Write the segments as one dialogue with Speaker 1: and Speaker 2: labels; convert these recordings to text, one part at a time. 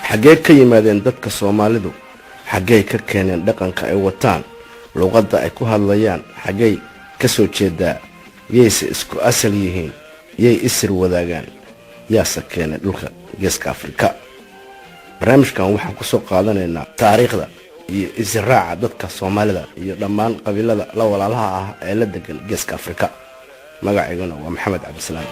Speaker 1: Xaggee ka yimaadeen dadka Soomaalidu? Xaggey ka keeneen dhaqanka ay wataan? Luuqadda ay ku hadlayaan xaggey ka soo jeedaa? Yayse isku asal yihiin? Yay isir wadaagaan? Yaase keenay dhulka Geeska Afrika? Barnaamijkan waxaan ku soo qaadanaynaa taariikhda iyo isirraaca dadka Soomaalida iyo dhammaan qabiilada la walaalaha ah ee la degan Geeska Afrika. Magacayguna waa Maxamed Cabdisalaam.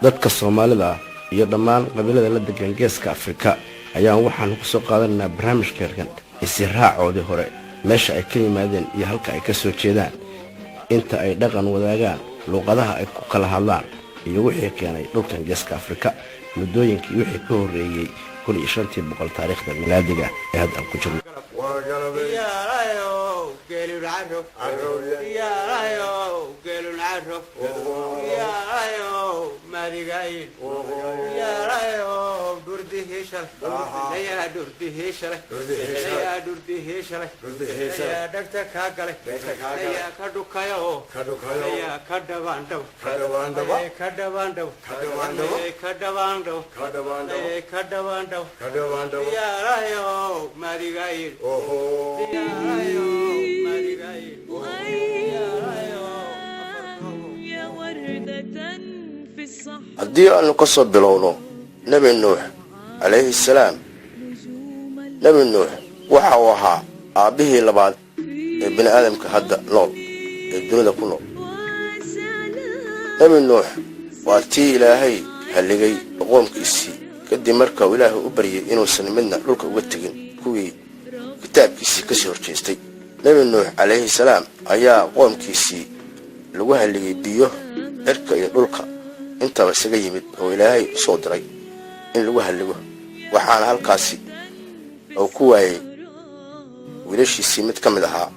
Speaker 1: Dadka Soomaalida ah iyo dhammaan qabiilada la degan Geeska Afrika ayaan waxaanu ku soo qaadanaynaa barnaamijkeerkan isiraacoodii hore, meesha ay ka yimaadeen iyo halka ay ka soo jeedaan, inta ay dhaqan wadaagaan, luuqadaha ay ku kala hadlaan iyo wixii keenay dhulkan Geeska Afrika muddooyinkii wixii ka horreeyey 1500 taariikhda milaadiga ee hadda aan ku jirno. Haddii aanu ka soo bilowno Nebi Nuux calayhi salaam, Nebi Nuux waxa uu ahaa aabbihii labaad ee bini aadamka hadda nool ee dunida ku nool. Nebi Nuux waa tii Ilaahay halligay qoomkiisii kadib marka uu Ilaahay u baryay inuusan midna dhulka uga tegin kuwii kitaabkiisii kasii horjeestay. Nebi Nuux calayhi salaam ayaa qoomkiisii lagu halligay biyo cirka iyo dhulka intaba isaga yimid oo Ilaahay u soo diray in lagu halligo, waxaana halkaasi uu ku waayey wiilashiisii mid ka mid ahaa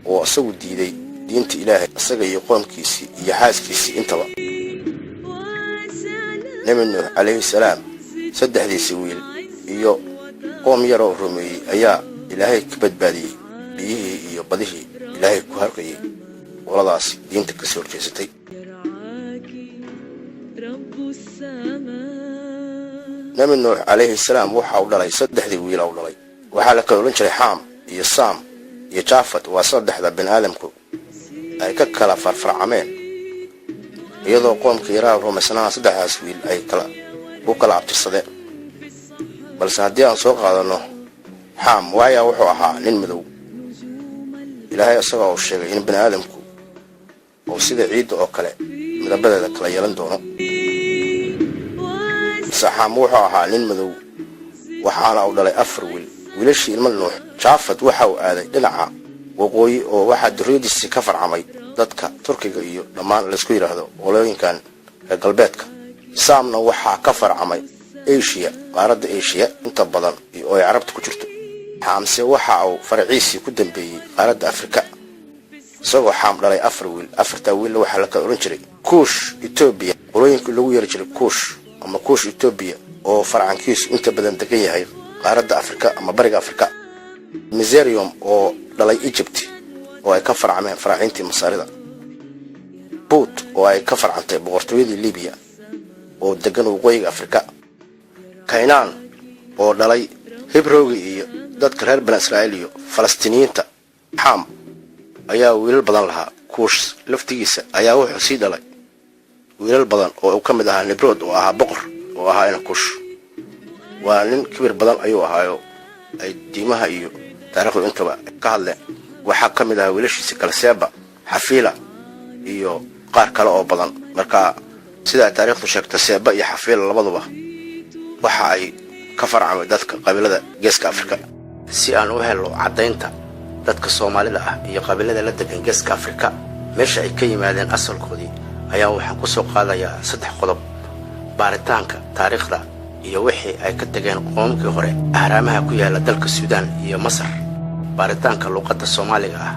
Speaker 1: oo isagu diiday diinta Ilaahay, isaga iyo qoomkiisii iyo xaaskiisii intaba. Nebi Nuux calayhi salaam saddexdiisii wiil iyo qoom yaroo rumeeyey ayaa Ilaahay ka badbaadiyey biyihii iyo badihii Ilaahay ku harqayey qoladaasi diinta kasii horjeysatay. Nebi Nuux calayhi salaam waxa uu dhalay saddexdii wiila u dhalay waxaa la kala odhan jiray Xaam iyo Saam iyo Jaafad. Waa saddexda bini aadamku ay ka kala farfarcameen, iyadoo qoomka yaraha rumaysnaha saddexdaas wiil ay kala ku kala abtirsadeen. Balse haddii aan soo qaadanno Xaam, waayaa wuxuu ahaa nin madow. Ilaahay isagoo uu sheegay in bini aadamku uu sida ciidda oo kale midabadeeda kala yeelan doono. Balse Xaam wuxuu ahaa nin madow, waxaana uu dhalay afar wiil. Wiilashii ilmo Nuux, Jaafad waxa uu aaday dhinaca waqooyi oo waxaa durriyadiisii ka farcamay dadka Turkiga iyo dhammaan laysku yidhaahdo qolooyinkan reer galbeedka. Saamna waxaa ka farcamay Eshiya, qaaradda Eshiya inta badan oo ay Carabta ku jirto. Xaamse waxa uu faraciisii ku dambeeyey qaaradda Afrika, isagoo Xaam dhalay afar wiil. Afartaa wiilla waxaa la kala odhan jiray Kuush Etoobiya, qolooyinkii lagu yeeri jiray Kuush ama Kuush Etoobiya oo farcankiisu inta badan degan yahay qaaradda Afrika ama bariga Afrika, Miserium oo dhalay Egypt oo ay ka farcameen faraaciintii Masaarida, Buut oo ay ka farcantay boqortooyadii Libiya oo degan waqooyiga Afrika, Kaynaan oo dhalay Hibrowgi iyo dadka reer Bani Israa'iil iyo Falastiiniyiinta. Xaam ayaa wiilal badan lahaa. Kuush laftigiisa ayaa wuxuu sii dhalay wiilal badan oo uu ka mid ahaa Nimrood, oo ahaa boqor, oo ahaa ina Kuush. Waa nin kibir badan ayuu ahaayo, ay diimaha iyo taariikhdu intaba ka hadleen. Waxaa ka mid ahaa wiilashiisa kale Seeba, Xafiila iyo qaar kale oo badan. Marka sida ay taariikhdu sheegto, Seeba iyo Xafiila labaduba waxa ay ka farcamay dadka qabiilada Geeska Afrika. Si aan u helno caddaynta dadka Soomaalida ah iyo qabiilada la degan Geeska Afrika meesha ay ka yimaadeen asalkoodii, ayaa waxaan ku soo qaadayaa saddex qodob: baaritaanka taariikhda iyo wixii ay ka tageen qoomamkii hore, ahraamaha ku yaala dalka Suudaan iyo Masar, baaritaanka luuqadda Soomaaliga ah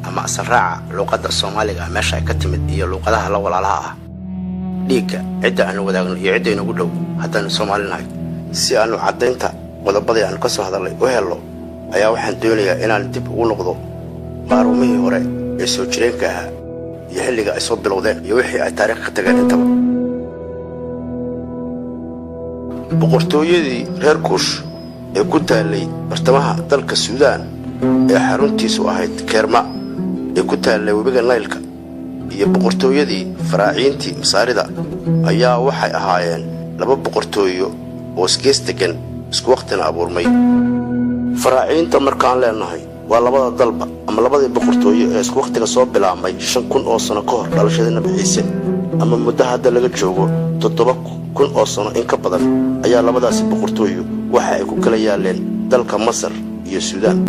Speaker 1: ama asal raaca luuqadda Soomaaliga ah meesha ay ka timid iyo luuqadaha la walaalaha ah, dhiigga cidda aanu wadaagno iyo cidda inagu dhow haddaanu Soomaali nahay. Si aanu caddaynta qodobadii aanu ka soo hadalnay u helno, ayaa waxaan doonayaa inaan dib ugu noqdo qaarumihii hore ee soo jireenka ahaa iyo xilliga ay soo bilowdeen iyo wixii ay taariikh ka tageen intaba. Boqortooyadii reer Kuush ee ku taallay bartamaha dalka Suudaan, ee xaruntiisu ahayd Keerma ee ku taallay webiga Naylka, iyo boqortooyadii Faraaciintii Masaarida ayaa waxay ahaayeen laba boqortooyo oo isgees deggan, isku wakhtina abuurmay. Faraaciinta markaan leenahay, waa labada dalba ama labadii boqortooyo ee isku wakhtiga soo bilaabmay 5000 oo sano ka hor dhalashadii Nabi Ciise, ama muddo hadda laga joogo 7000 oo sano in ka badan, ayaa labadaasi boqortooyo waxa ay ku kala yaaleen dalka Masar iyo Suudaan.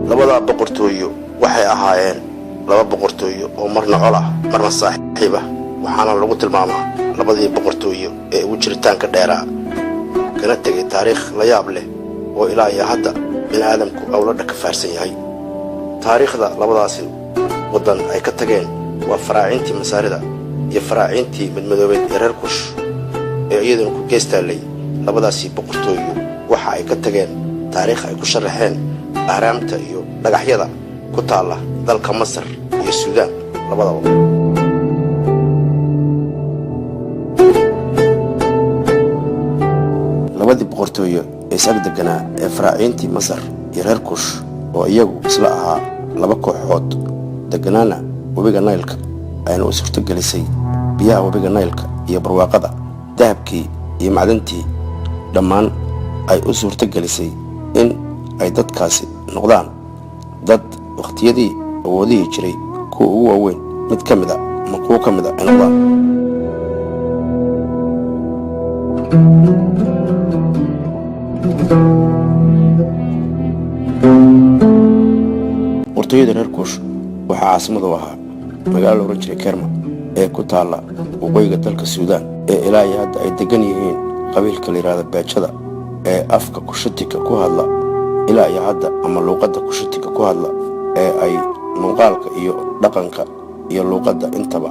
Speaker 1: Labadaa boqortooyo waxay ahaayeen laba boqortooyo oo marna col ah, marna saaxiib ah, waxaana lagu tilmaamaa labadii boqortooyo ee ugu jiritaanka dheeraa, kana tegay taariikh la yaab leh oo ilaa iyo hadda bini aadamku awladha ka faarsan yahay. Taariikhda labadaasi waddan ay ka tageen waa Faraaciintii Masaarida iyo Faraaciintii madmadoobeed ee reer Kush ee iyaduna ku geestaallay labadaasi boqortooyo, waxa ay ka tageen taariikh ay ku sharaxeen ahraamta iyo dhagaxyada ku taalla dalka Masar iyo Suudaan labadaba. Labadii boqortooyo ee is ag deganaa ee Faraaciintii Masar iyo reer Kush, oo iyagu isla ahaa laba kooxood, deganaana webiga Naylka, ayna u suurtogelisay biyaha webiga Naylka iyo barwaaqada dahabkii iyo macdantii dhammaan ay u suurtogelisay in ay dadkaasi noqdaan dad wakhtiyadii awoodihii jiray kuwa ugu waaweyn mid ka mid a ama kuwo ka mid a ay noqdaan. Boqortooyada reer Kuush waxaa caasimad u ahaa magaalo la ohan jiray Kerma ee ku taalla waqooyiga dalka Suudaan, ee ilaa iyo hadda ay degan yihiin qabiilka la yidhahda Beejada ee afka Kushitika ku hadla ilaa iyo hadda, ama luuqadda Kushitika ku hadla, ee ay muuqaalka iyo dhaqanka iyo luuqadda intaba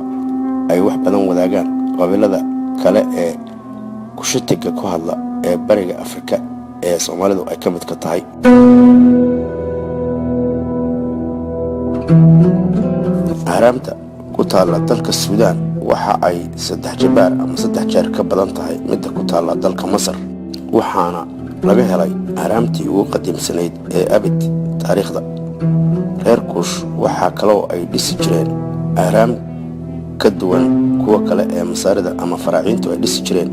Speaker 1: ay wax badan wadaagaan qabiilada kale ee Kushitiga ku hadla ee Bariga Afrika ee Soomaalidu ay ka mid ka tahay. Ahraamta ku taalla dalka Suudaan waxa ay saddex jabaar ama saddex jeer ka badan tahay midda ku taalla dalka Masar, waxaana laga helay ahraamtii ugu qadiimsanayd ee abid taariikhda. Reer Kuush waxaa kaloo ay dhisi jireen ahraam ka duwan kuwa kale ee Masaarida ama Faraaciintu ay dhisi jireen,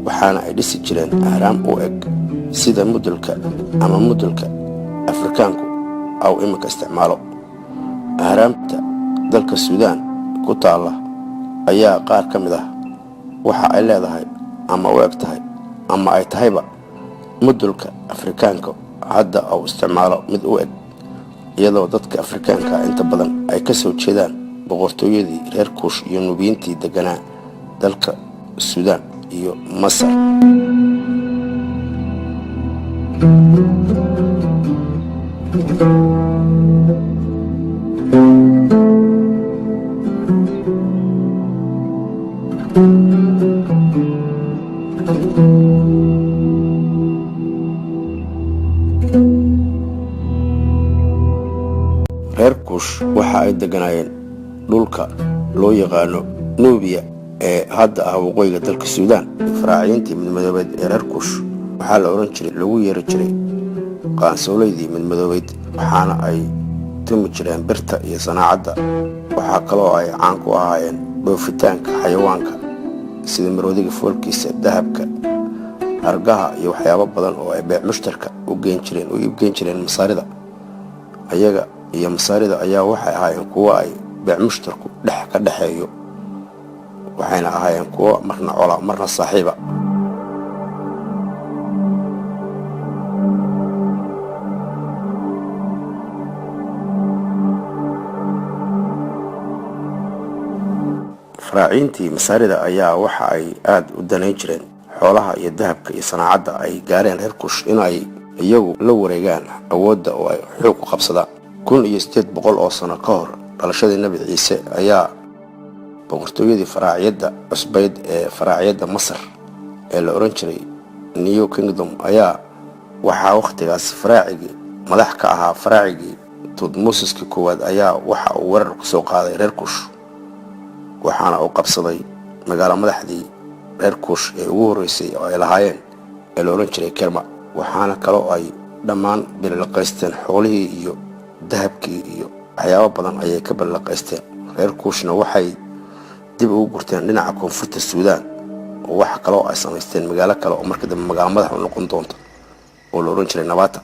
Speaker 1: waxaana ay dhisi jireen ahraam u eg sida mudulka ama mudulka Afrikaanku aw iminka isticmaalo. Ahraamta dalka Suudaan ku taalla ayaa qaar ka mid ah waxa ay leedahay ama u eg tahay ama ay tahayba mudulka Afrikaanka hadda uu isticmaalo mid u eg, iyadoo dadka Afrikaanka inta badan ay ka soo jeedaan boqortooyadii reer Kuush iyo Nubiyiintii deganaa dalka Suudaan iyo Masar. Reer Kuush waxa ay deganaayeen Dhulka loo yaqaano Nuubiya ee hadda ah waqooyiga dalka Suudaan. Faraaciintii midmadoobeed ee reer Kuush waxaa la odhan jiray, lagu yeeri jiray qaansooleydii midmadoobeyd, waxaana ay tumi jireen birta iyo sanaacadda. Waxaa kaloo ay caan ku ahaayeen dhoofitaanka xayawaanka sida maroodiga foolkiisa, dahabka, hargaha iyo waxyaabo badan oo ay beec mushtarka u geen jireen, u iibgeyn jireen Masaarida. Ayaga iyo Masaarida ayaa waxay ahaayeen kuwo ay beec mushtarku dhex ka dhexeeyo, waxayna ahaayeen kuwo marna cola, marna saaxiiba. Faraaciintii Masaarida ayaa waxa ay aada u danayn jireen xoolaha iyo dahabka iyo sanaacadda ay gaareen reer Kush in ay iyagu la wareegaan awoodda oo ay xoog ku qabsadaan. 1800 oo sano ka hor dhalashadii Nebi Ciise ayaa boqortooyadii faraaciyadda cusbayd ee faraaciyadda Masar ee la odhan jiray New Kingdom ayaa waxaa wakhtigaas faraacigii madax ka ahaa faraacigii Tutmosiskii koowaad ayaa waxa uu weerar ku soo qaaday reer Kush, waxaana uu qabsaday magaalo madaxdii reer Kuush ee ugu horreysay oo ay lahaayeen ee la odhan jiray Kerma. Waxaana kaloo ay dhammaan bililiqaysteen xoolihii iyo dahabkii iyo waxyaabo badan ayay ka bililiqaysteen. Reer Kuushna waxay dib ugu gurteen dhinaca koonfurta Suudaan, oo waxa kaloo ay samaysteen magaalo kale oo marka dambe magaalo madax u noqon doonta oo la odhan jiray Nabata.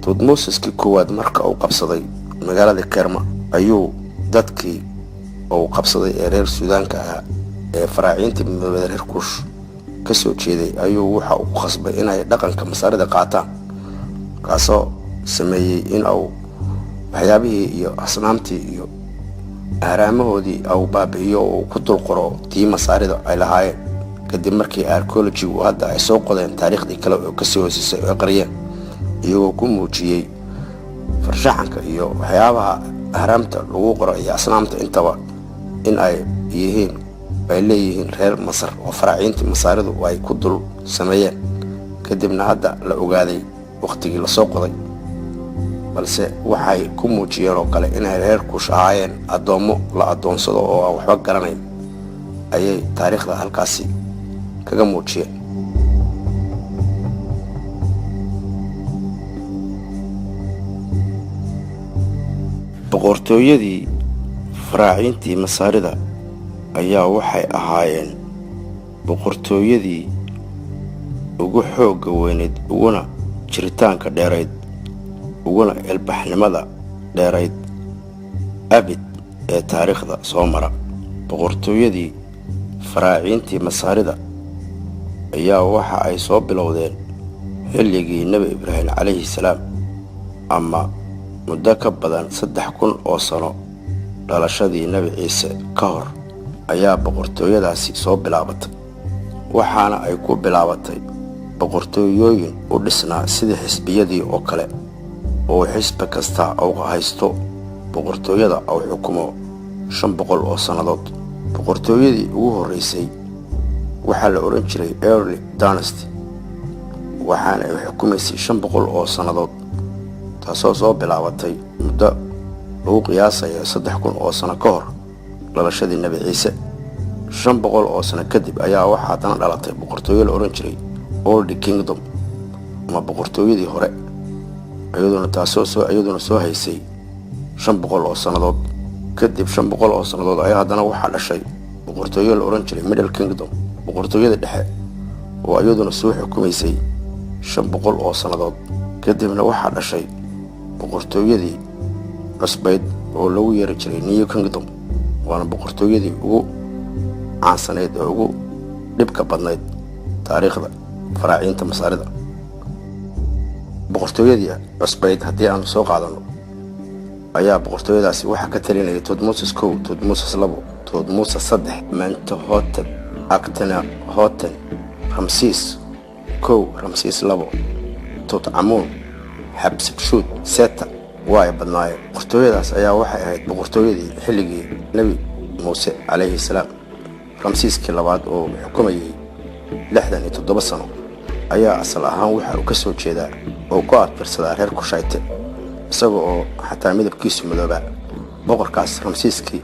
Speaker 1: Tutmosiskii koowaad marka uu qabsaday magaalada Kerma ayuu dadkii uu qabsaday ee reer Suudaanka ahaa ee faraaciintii midoobada reer Kuush ka soo jeeday ayuu waxa uu ku khasbay inay dhaqanka Masaarida qaataan, kaasoo sameeyey in uu waxyaabihii iyo asnaamtii iyo ahraamahoodii uu baabi'iyo oo uu ku dul qoro tii Masaarida ay lahaayeen, kadib markii archeologigu hadda ay soo qodeen taariikhdii kale oo kasii hoosisay oo qariyeen, iyagoo ku muujiyey farshaxanka iyo waxyaabaha ahraamta lagu qoro iyo asnaamta intaba in ay yihiin, ay leeyihiin reer Masar oo faraaciintii Masaaridu ay ku dul sameeyeen, kadibna hadda la ogaaday wakhtigii lasoo qoday. Balse waxay ku muujiyeen oo kale inay reer Kuush ahaayeen addoommo la addoonsado oo aan waxba garanayn ayay taariikhda halkaasi kaga muujiyeen. Boqortooyadii faraaciintii Masaarida ayaa waxay ahaayeen boqortooyadii ugu xoogga weyneyd, uguna jiritaanka dheerayd, uguna ilbaxnimada dheerayd abid ee taariikhda soo mara. Boqortooyadii faraaciintii Masaarida ayaa waxa ay soo bilowdeen xilligii Nebi Ibraahim calayhi salaam, ama muddo ka badan 3000 oo sano dhalashadii Nebi Ciise ka hor ayaa boqortooyadaasi soo bilaabatay. Waxaana ay ku bilaabatay boqortooyooyin u dhisnaa sidii xisbiyadii oo kale, oo xisbi kasta uu haysto boqortooyada uu xukumo 500 oo sannadood. Boqortooyadii ugu horreysay waxaa la odhan jiray Early Dynasty, waxaana ay xukumaysay 500 oo sannadood, taasoo soo bilaabatay muddo lagu qiyaasayo 3000 oo sano ka hor dhalashadii Nebi Ciise. 500 oo sano kadib ayaa waxaa haddana dhalatay boqortooyo la odhan jiray Old Kingdom ama boqortooyadii hore, iyaduna taasoo soo iyaduna soo haysay 500 oo sannadood. Kadib 500 oo sannadood ayaa haddana waxaa dhashay boqortooyo la odhan jiray Middle Kingdom, boqortooyada dhexe, oo iyaduna soo xukumaysay 500 oo sannadood. Kadibna waxaa dhashay boqortooyadii cusbayd oo lagu yeeri jiray New Kingdom, waana boqortooyadii ugu caansanayd oo ugu dhibka badnayd taariikhda faraaciinta Masaarida. Boqortooyadii cusbayd haddii aanu soo qaadano ayaa boqortooyadaasi waxaa ka talinayay Tutmosis 1, Tutmosis 2, Tutmosis 3, Mentuhotep, Akhenaten, Ramsiis 1, Ramsiis 2, Tutcamuun, Xabsibshuud, Seta. Waa ay badnaayeen. Boqortooyadaas ayaa waxay ahayd boqortooyadii xilligii Nebi Muuse calayhi salaam, Ramsiiskii labaad oo xukumayay 67 sano ayaa asal ahaan waxa uu ka soo jeedaa oo ku adbirsadaa reer Kushayte, isaga oo xataa midabkiisu madoobaa. Boqorkaas Ramsiiskii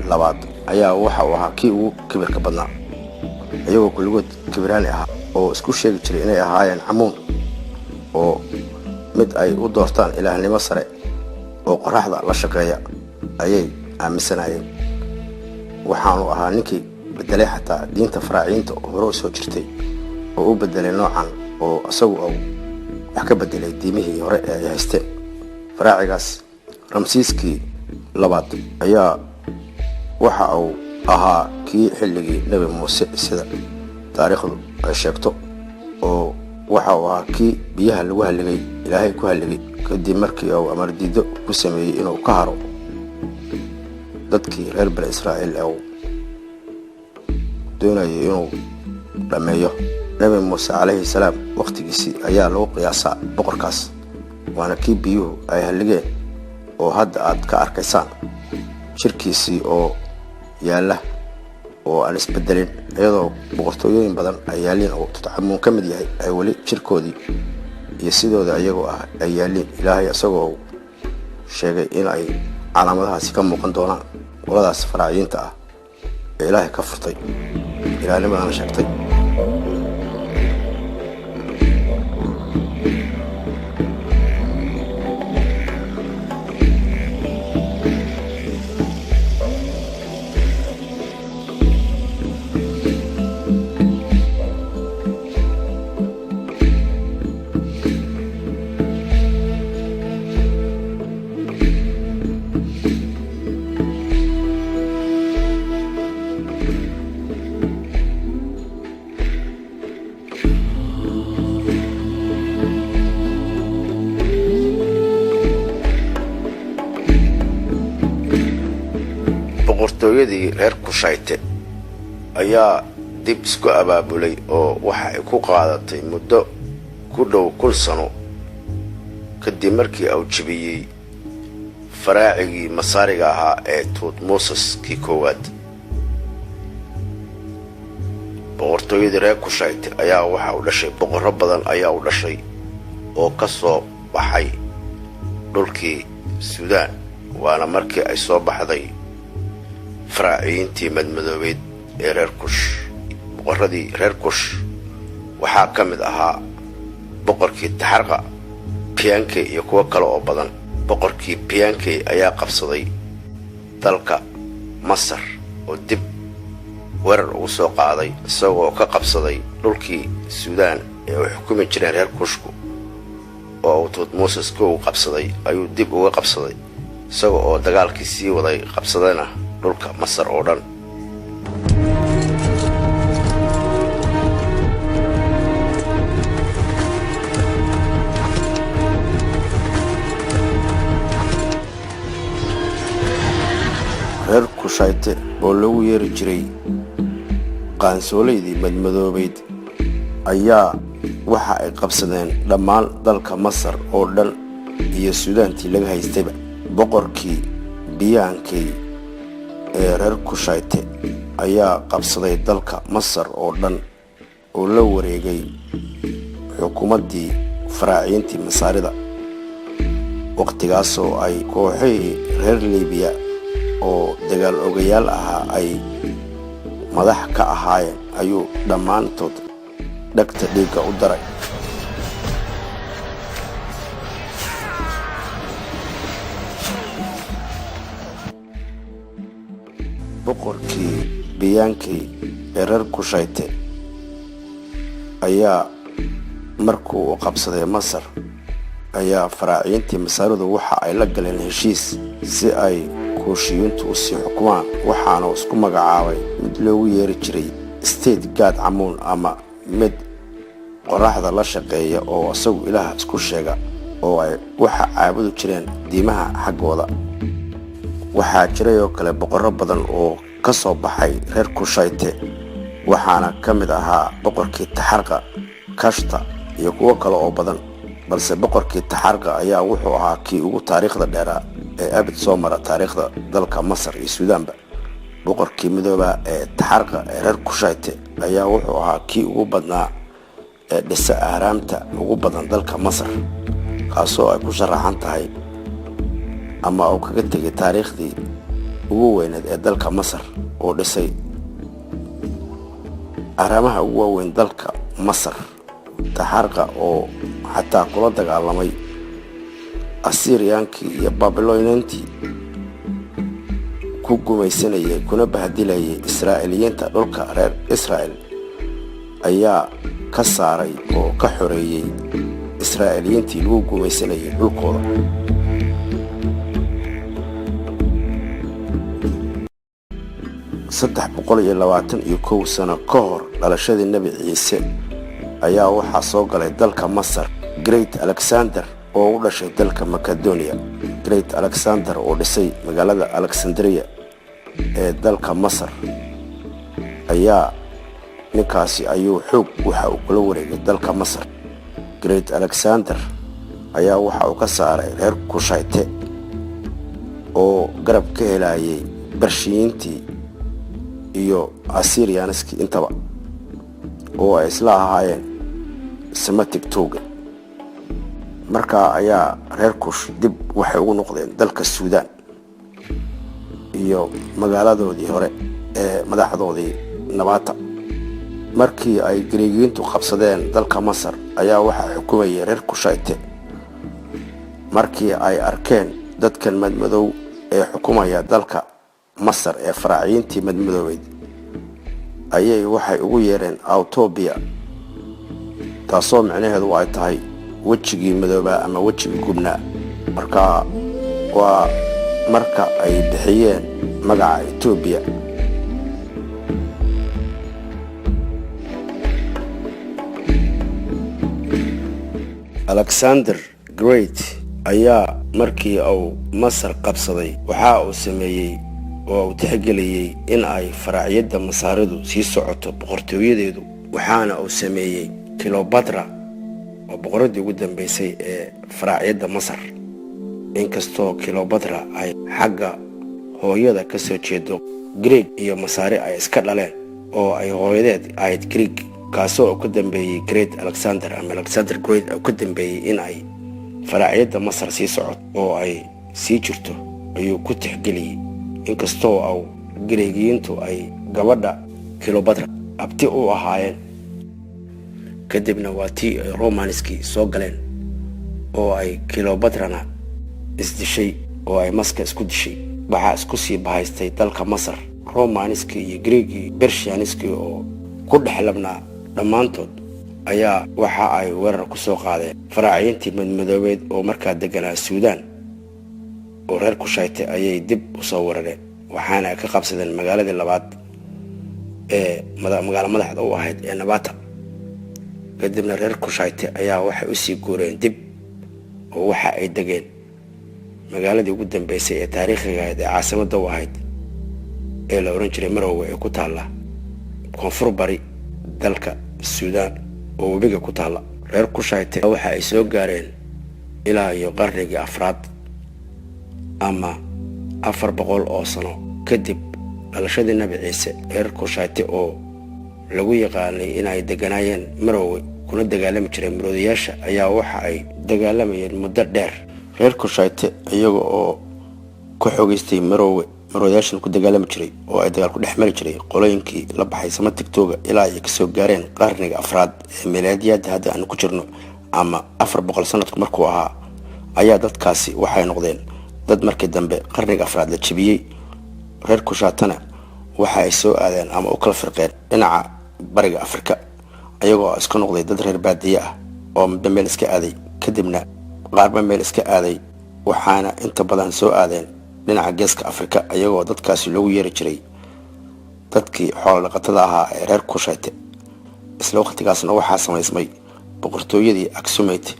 Speaker 1: labaad ayaa waxa uu ahaa kii ugu kibirka badnaa, iyagoo kulligood kibiraani ahaa oo isku sheegi jiray inay ahaayeen Camuun, oo mid ay u doortaan ilaahnimo sare oo qorraxda la shaqeeya ayay aaminsanaayeen. Waxaanu ahaa ninkii bedelay xataa diinta Faraaciinta oo hore u soo jirtay oo u bedelay noocan, oo isagu uu wax ka bedelay diimihii hore ee ay haysteen. Faraacigaas Ramsiiskii labaad ayaa waxa uu ahaa kii xilligii Nebi Muuse, sida taariikhdu ay sheegto, oo waxa uu ahaa kii biyaha lagu halligay, Ilaahay ku halligay, kadib markii uu amardiido ku sameeyey inuu ka haro dadkii reer Bani Israa'iil ee uu doonayay inuu dhammeeyo. Nebi Muuse calayhi salaam wakhtigiisii ayaa lagu qiyaasaa boqorkaas, waana kii biyuhu ay halligeen oo hadda aad ka arkaysaan jirkiisii oo yaalla oo aan isbedelin, iyadoo boqortooyooyin badan ay yaalliin oo Tutcamuun ka mid yahay ay weli jirkoodii iyo sidooda iyagoo ah ay yaalliin. Ilaahay isagoo sheegay in ay calaamadahaasi ka muuqan doonaan qoladaas Faraaciyiinta ah ee Ilaahay ka furtay ilaahnimadana sheegtay. Boqortooyadii reer Kushayte ayaa dib isku abaabulay oo waxa ay ku qaadatay muddo ku dhow 1000 sano kadib markii uu jebiyey faraacigii Masaariga ahaa ee Tuutmoses-kii koowaad. Boqortooyadii reer Kushayte ayaa waxa uu dhashay boqorro badan ayaa u dhashay oo ka soo baxay dhulkii Suudaan, waana markii ay soo baxday faraaciyiintii madmadoobeyd ee reer Kush. Boqorradii reer Kush waxaa ka mid ahaa boqorkii Taxarqa, Piyankey iyo kuwo kale oo badan. Boqorkii Piyankey ayaa qabsaday dalka Masar oo dib weerar ugu soo qaaday, isagoo ka qabsaday dhulkii Suudaan ee ay xukumi jireen reer Kushku oo uu Tuutmoses kow qabsaday ayuu dib uga qabsaday, isaga oo dagaalkii sii waday qabsadayna dhulka Masar oo dhan. Reer Kushayte oo lagu yeeri jiray qaansooleydii madmadoobayd ayaa waxa ay qabsadeen dhammaan dalka Masar oo dhan iyo Suudaantii laga haystayba. Boqorkii Biyaankey ee reer Kushayte ayaa qabsaday dalka Masar oo dhan oo la wareegay xukuumaddii faraaciintii Masaarida, wakhtigaasoo ay kooxihii reer Liibiya oo dagaal ogayaal ahaa ay madax ka ahaayeen ayuu dhammaantood dhagta dhiigga u daray. Boqorkii Biyaankey ee reer Kushayte ayaa markuu u qabsaday Masar ayaa faraaciintii Masaaridu waxa ay la galeen heshiis si ay Kuushiyiintu u sii xukumaan, waxaana isku magacaabay mid loogu yeeri jiray State God Camuun ama mid qorraxda la shaqeeya oo isagu Ilaah isku sheega oo ay waxa caabudi jireen diimaha xaggooda. Waxaa jiray oo kale boqorro badan oo ka soo baxay reer Kushayte, waxaana ka mid ahaa boqorkii Taxarqa, Kashta iyo kuwo kale oo badan, balse boqorkii Taxarqa ayaa wuxuu ahaa kii ugu taariikhda dheeraa ee abid soo mara taariikhda dalka Masar iyo Suudaanba. Boqorkii midoobaa ee Taxarqa ee reer Kushayte Ayaa wuxuu ahaa kii ugu badnaa ee dhisa ahraamta ugu badan dalka Masar, kaasoo ay ku sharaxan tahay ama uu kaga tegay taariikhdii ugu weyneed ee dalka Masar, oo dhisay ahraamaha ugu waaweyn dalka Masar. Taxarqa oo xataa kula dagaalamay Asiriyaankii iyo Babiloniintii ku gumaysanayay kuna bahdilayay Israa'iiliyiinta dhulka reer Israa'el, ayaa ka saaray oo ka xoreeyey Israa'iiliyiintii lagu gumaysanayay dhulkooda. 321 sano ka hor dhalashadii Nebi Ciise ayaa waxaa soo galay dalka Masar Great Alexander oo u dhashay dalka Macedonia. Great Alexander oo dhisay magaalada Alexandria ee dalka Masar ayaa ninkaasi ayuu xoog waxa uu kula wareegay dalka Masar. Great Alexander ayaa waxa uu ka saaray reer Kushayte oo garab ka helayay Barshiyiintii iyo Asiriyanskii intaba, oo ay isla ahaayeen Semitic tooga. Markaa ayaa reer Kush dib waxay ugu noqdeen dalka Suudaan iyo magaaladoodii hore ee madaxdoodii Nabata. Markii ay Gariigiintu qabsadeen dalka Masar ayaa waxaa xukumayay reer Kushayte. Markii ay arkeen dadkan madmadow ee xukumaya dalka Masar ee faraaciyiintii madmadoobeyd, ayay waxay ugu yeereen Autobiya, taasoo micnaheedu ay tahay wejigii madoobaa ama wejigii gubnaa. Markaa waa marka ay bixiyeen magaca Etoobiya. Alexander Great ayaa markii uu Masar qabsaday waxa uu sameeyey oo uu tixgeliyey in ay faraaciyadda Masaaridu sii socoto boqortooyadeedu, waxaana uu sameeyey Kilobatra oo boqoradii ugu dambeysay ee faraaciyadda Masar. Inkastoo Kilobatra ay xagga hooyada ka soo jeedo Greeg iyo Masaari ay iska dhaleen, oo ay hooyadeed ahayd Greeg, kaasoo uu ka dambeeyey Great Alexander ama Alexander Great uu ka dambeeyey in ay faraaciyadda Masar sii socoto oo ay sii jirto ayuu ku tixgeliyey, inkastoo au Greegiyiintu ay gabadha Kilobatra abti u ahaayeen. Kadibna waa tii ay Romanskii soo galeen oo ay Kilobatrana isdishay oo ay maska isku dishay. Waxaa isku sii bahaystay dalka Masar Romanskii iyo Greegii, Bershianiskii oo ku dhex labnaa dhammaantood ayaa waxa ay weerar ku soo qaadeen faraaciyiintii madmadoobeed oo markaa deganaa Suudaan oo reer Kushayte ayay dib u soo weerareen, waxaana ka qabsadeen magaaladii labaad ee magaalo madaxda u ahayd ee Nabata. Kadibna reer Kushayte ayaa waxay usii guureen dib oo waxa ay degeen magaaladii ugu dambeysay ee taariikhiga ahayd ee caasimadda u ahayd ee la ohan jiray Marowe ee ku taalla koonfur bari dalka Suudaan oo webiga ku taalla. Reer Kushayte waxa ay soo gaareen ilaa iyo qarnigii afraad ama 400 oo sano kadib dhalashadii Nebi Ciise. Reer Kushayte oo lagu yaqaanay inay deganaayeen Marowe kuna dagaalami jireen maroodayaasha ayaa waxa ay dagaalamayeen muddo dheer. Reer Kushayte iyaga oo ku xogeystay Marowe, maroodayaashan ku dagaalami jiray oo ay dagaal ku dhex mari jiray qolooyinkii la baxay Samatigtooga, ilaa ay kasoo gaareen qarniga afraad ee milaadiyadda hadda aanu ku jirno ama 400 sanadku markuu ahaa, ayaa dadkaasi waxay noqdeen dad markii dambe qarniga afraad la jebiyey. Reer Kushaatana waxa ay soo aadeen ama u kala firqeen dhinaca bariga Afrika, ayagoo iska noqday dad reer baadiye ah oo midba meel iska aaday, kadibna qaarba meel iska aaday, waxaana inta badan soo aadeen dhinaca geeska Afrika, ayagoo dadkaasi loogu yeeri jiray dadkii xoolo dhaqatada ahaa ee reer Kushayte. Isla waqtigaasna waxaa samaysmay boqortooyadii Aksumate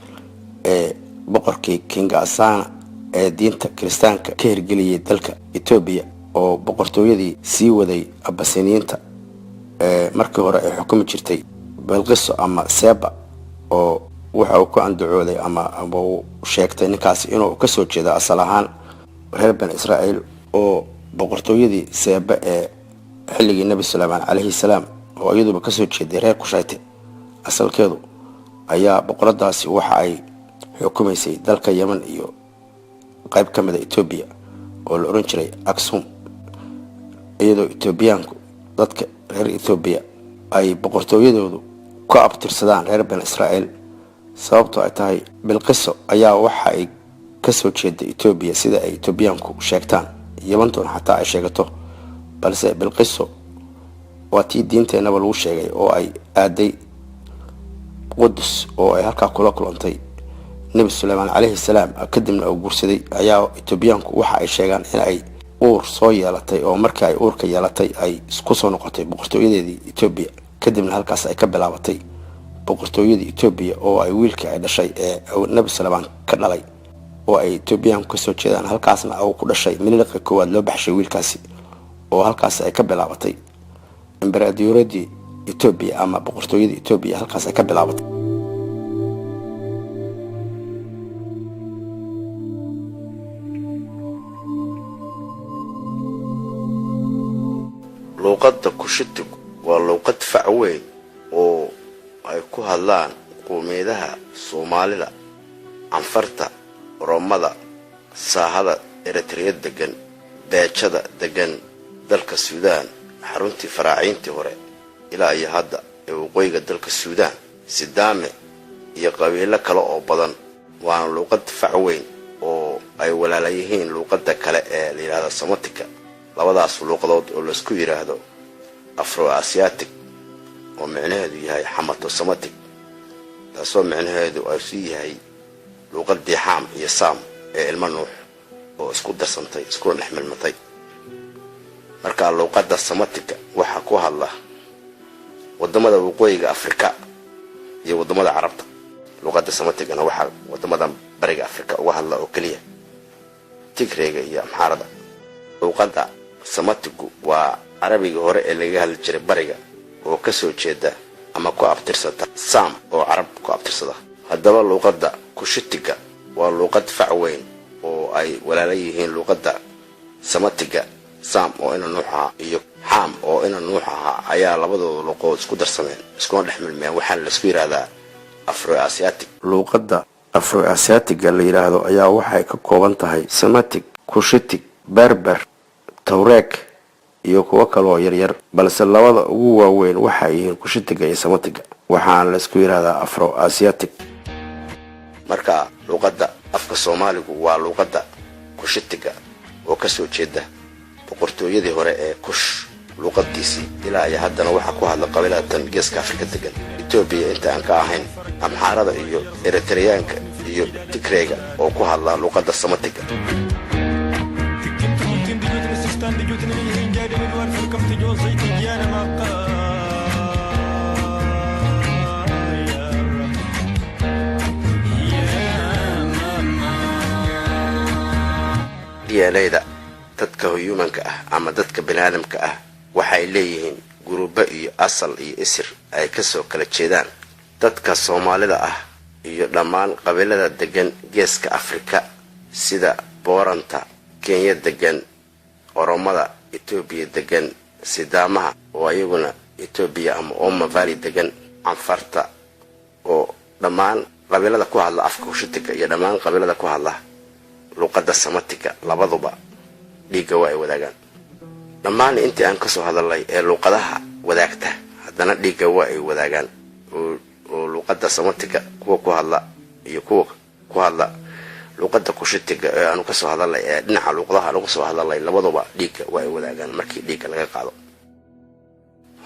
Speaker 1: ee boqorkii Kingaasana ee diinta kiristaanka ka hirgeliyey dalka Etoobiya, oo boqortooyadii sii waday Abasiniyiinta ee markii hore ay xukumi jirtay Belqiso ama Seba, oo waxa uu ku andacooday ama uu sheegtay ninkaasi inuu kasoo jeedo asal ahaan reer Bani Israa'iil, oo boqortooyadii Seeba ee xilligii Nebi Suleymaan calayhi salaam oo iyaduba kasoo jeeday reer Kushayte asalkeedu, ayaa boqoradaasi waxa ay xukumaysay dalka Yeman iyo qayb ka mida Etoobiya oo la ohan jiray Aksum, iyadoo Etoobiyaanku, dadka reer Ethoobiya, ay boqortooyadoodu ku abtirsadaan reer Bani Israa'iil. Sababtoo ay tahay, Bilqiso ayaa waxa ay kasoo jeeda Etoobiya, sida ay Etoobiyaanku sheegtaan, Yamantuna xataa ay sheegato. Balse Bilqiso waa tii diinteenaba lagu sheegay oo ay aaday Qudus oo ay halkaa kula kulantay Nebi Suleymaan calayhi salaam, kadibna uu guursaday. Ayaa Etoobiyaanku waxa ay sheegaan in ay uur soo yeelatay, oo markii ay uurka yeelatay ay kusoo noqotay boqortooyadeedii Etoobiya, kadibna halkaas ay ka bilaabatay boqortooyadii Etoobiya, oo ay wiilkii ay dhashay ee Nebi Suleymaan ka dhalay oo ay Etoobiyaanku kasoo jeedaan, halkaasna uu ku dhashay Miniliqa koowaad loo baxshay wiilkaasi, oo halkaas ay ka bilaabatay embaradooradii Etoobiya ama boqortooyada Etoobiya, halkaas ay ka bilaabatay. Luuqadda Kushitigu waa luuqad fac weyn oo ay ku hadlaan qowmiyadaha Soomaalida, Canfarta, Oromada, Saahada Eritreya degan, Beejada degan dalka Suudaan, xaruntii faraaciintii hore ilaa iyo hadda ee waqooyiga dalka Suudaan, Sidaame iyo qabiilo kale oo badan. Waana luuqad fac weyn oo ay walaala yihiin luuqadda kale ee la yidhahdo Samatika. Labadaas luuqadood oo laisku yidhaahdo Afro Asiatic, oo micnaheedu yahay Xamato Samatic, taasoo micnaheedu ay sii yahay luuqadii Xaam iyo Saam ee ilmo Nuux oo isku darsantay, iskuna dhex milmatay. Marka luuqadda Samatika waxaa ku hadla wadamada waqooyiga Afrika iyo wadamada Carabta. Luuqadda Samatigana waxaa wadamada bariga Afrika uga hadla oo keliya Tigreega iyo Amxaarada. Luuqadda Samatigu waa Carabiga hore ee lagaga hadli jiray bariga, oo kasoo jeeda ama ku abtirsata Sam oo Carab ku abtirsada. Haddaba luuqadda Kushitiga waa luuqad fac weyn oo ay walaala yihiin luuqadda Samatiga. Sam oo ina Nuux ahaa iyo Xaam oo ina Nuux ahaa ayaa labadooda luuqadood isku darsameen, iskuna dhex milmeen, waxaana laisku yidhahdaa Afro Asiatic. Luuqadda Afro Asiatiga la yidhaahdo ayaa waxay ka kooban tahay Samatic, Kushitig, Berber, Tawreeg iyo kuwo kaloo yaryar, balse labada ugu waaweyn waxay yihiin Kushitiga iyo Samatiga, waxaana laisku yidhahdaa Afro Asiatic. Marka luuqadda afka Soomaaligu waa luuqadda Kushitiga oo kasoo jeeda boqortooyadii hore ee Kush luuqadiisii. Ilaa iyo haddana waxaa ku hadla qabiilatan geeska Afrika degan, Etoobiya inta aan ka ahayn Amxaarada iyo Eritreyaanka iyo Tigreega oo ku hadla luuqadda Samatiga. DNA-da dadka human-ka ah ama dadka biniaadamka ah waxay leeyihiin gurubo iyo asal iyo isir ay kasoo kala jeedaan. Dadka Soomaalida ah iyo dhammaan qabiilada degan geeska Afrika, sida Booranta Kenya degan, Oromada Etoobiya degan, Sidaamaha oo ayaguna Etoobiya ama Oma Valley degan, Canfarta, oo dhammaan qabiilada ku hadla afka Kushitiga iyo dhammaan qabiilada ku hadla luuqadda Samatiga, labaduba dhiigga waa ay wadaagaan. Dhammaan intii aan kasoo hadalnay ee luuqadaha wadaagta haddana dhiigga waa ay wadaagaan, oo luuqadda Samatiga kuwa ku hadla iyo kuwa ku hadla luuqadda Kushitiga ee aanu kasoo hadalnay, ee dhinaca luuqadaha aanu kasoo hadalnay, labaduba dhiigga waa ay wadaagaan markii dhiigga laga qaado.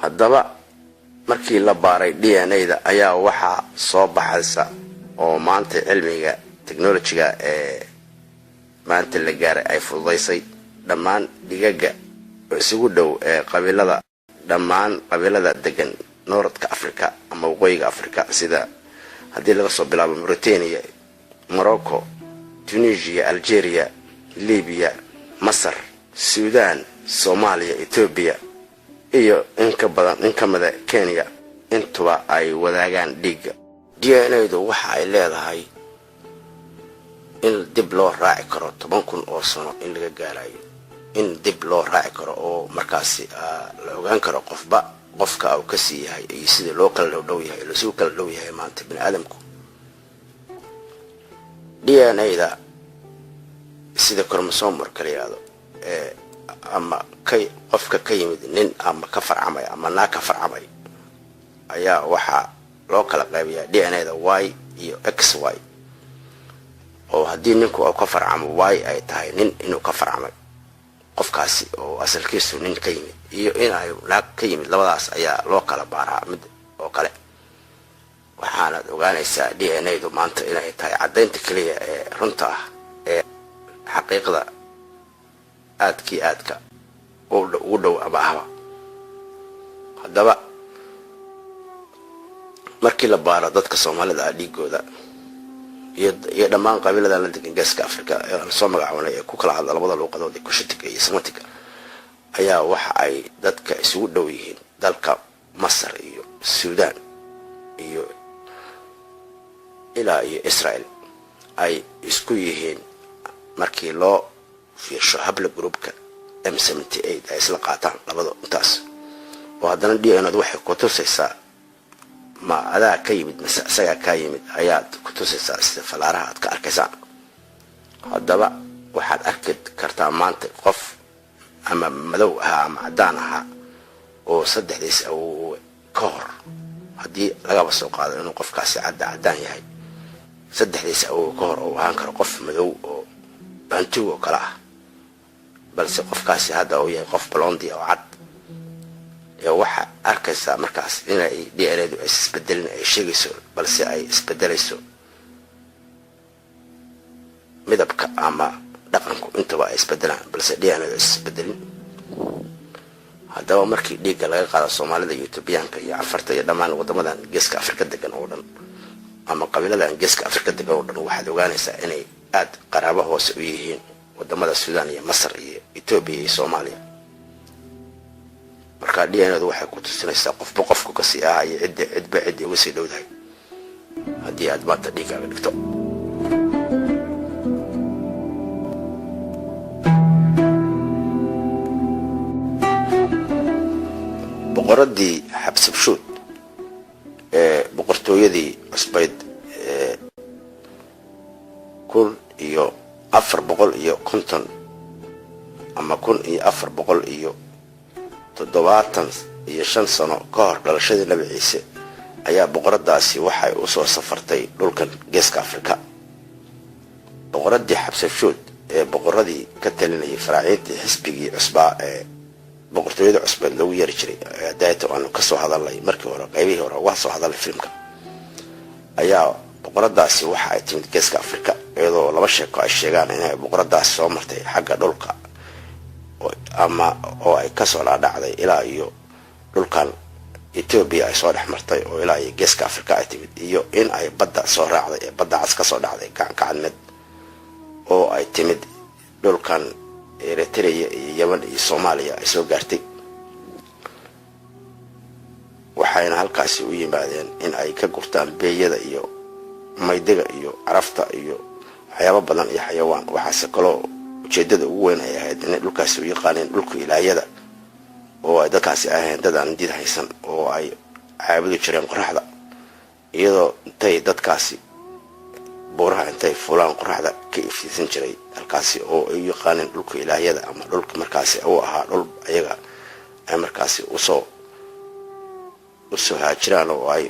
Speaker 1: Haddaba markii la baaray DNA-da ayaa waxaa soo baxaysa, oo maanta cilmiga technology-ga ee maanta la gaaray ay fududaysay, dhammaan dhigaga isugu dhow ee qabiilada, dhammaan qabiilada degan North-ka Africa ama waqooyiga Africa, sida haddii laga soo bilaabo Mauritania, Morocco, Tunisia, Algeria, Libiya, Masar, Suudan, Soomaaliya, Etoobiya iyo in ka badan in ka mida Kenya, intuba ay wadaagaan dhiigga. DNA-du waxa ay leedahay in dib loo raaci karo 10,000 oo sano in laga gaarayo, in dib loo raaci karo oo markaasi la ogaan karo qofba Qofka uu kasii yahay iyo sida loo kala dhowdhow yahay, lasugu kala dhow yahay maanta bini aadamku. DNA-da, sida chromosome marka la yihahdo, ee ama ka qofka ka yimid nin ama ka farcamay ama naag ka farcamay, ayaa waxaa loo kala qaybayaa DNA-da Y iyo XY, oo haddii ninku uu ka farcamo Y ay tahay nin inuu ka farcamay qofkaasi oo asalkiisu nin ka yimid, iyo in ay naag ka yimid. Labadaas ayaa loo kala baaraa mid oo kale. Waxaanaad ogaanaysaa DNA-du maanta inay tahay caddaynta keliya ee runta ah ee xaqiiqda aadkii aadka ugu dhow ama ahba. Haddaba markii la baaro dadka Soomaalida ah dhiigooda iyo dhammaan qabiiladan la degan Geeska Africa ee aan soo magacaabnay, ee ku kala hadla labada luuqadood ee Kushitika iyo Samatika, ayaa waxa ay dadka isugu dhow yihiin dalka Masar iyo Suudaan iyo ilaa iyo Israel ay isku yihiin, markii loo fiirsho haplogroup-ka M 78 ay isla qaataan labada intaas. Oo haddana DNA-du waxay ku tusaysaa ma adaa ka yimid mase isagaa kaa yimid ayaad ku tusaysaa, sida falaaraha aad ka arkaysaan. Haddaba waxaad arki kartaa maanta qof ama madow ahaa ama caddaan ahaa oo saddexdiis awowe ka hor, haddii lagaba soo qaado inuu qofkaasi cadda caddaan yahay, saddexdiis awowe ka hor uu ahaan karo qof madow oo Bantu oo kale ah, balse qofkaasi hadda uu yahay qof blonde oo cad. Ee waxaa arkaysaa markaas inay DNA-du ay isbedelin ay sheegayso, balse ay isbedelayso midabka ama dhaqanku intaba ay isbedelaan, balse DNA-du ay isbedelin. Haddaba markii dhiigga laga qaado Soomaalida iyo Etoobiyaanka iyo Cafarta iyo dhammaan waddamadan Geeska Afrika degan oo dhan ama qabiiladan Geeska Afrika degan oo dhan, waxaad ogaanaysaa inay aada qaraabo hoose u yihiin wadamada Suudaan iyo Masar iyo Etoobiya iyo Soomaaliya. Marka DNA-du waxay ku tusinaysaa qofba qofku kasii ah iyo cidda cidba cidda uga sii dhowdahay haddii aad maanta dhiiggaaga dhigto. Boqoradii Xabsabshuud ee boqortooyadii cusbayd ee 1450 ama 1475 sano ka hor dhalashadii Nabi Ciise, ayaa boqoradaasi waxay usoo safartay dhulkan Geeska Afrika. Boqoradii Xabsabshuud ee boqoradii ka talinayay faraaciintii xisbigii cusbaa ee boqortooyada cusbeed loogu yeeri jiray daata aanu kasoo hadalnay markii hore, qaybihii hore uga soo hadalnay filimka, ayaa boqoradaasi waxa ay timid Geeska Afrika, iyadoo laba sheeko ay sheegaan inay boqoradaasi soo martay xagga dhulka ama oo ay kasoo dhaadhacday ilaa iyo dhulkan Etoobiya ay soo dhex martay oo ilaa iyo Geeska Afrika ay timid, iyo in ay badda soo raacday ee Badda Cas kasoo dhacday Gacanka Cadmeed oo ay timid dhulkan Eritrea iyo Yeman iyo Soomaaliya ay soo gaartay. Waxayna halkaasi u yimaadeen in ay ka gurtaan beeyada iyo maydiga iyo carafta iyo waxyaabo badan iyo xayawaan. Waxaase kaloo ujeedada ugu weyn ay ahayd inay dhulkaasi u yaqaaneen dhulka ilaayada, oo ay dadkaasi ahayn dad aan diid haysan oo ay caabudi jireen qoraxda, iyadoo intay dadkaasi buuraha intay fulaan qoraxda ka iftiisan jiray halkaasi, oo ay u yaqaaneen dhulka ilaahyada ama dhulka markaasi uu ahaa dhul ayaga ay markaasi usoo haajiraan, oo ay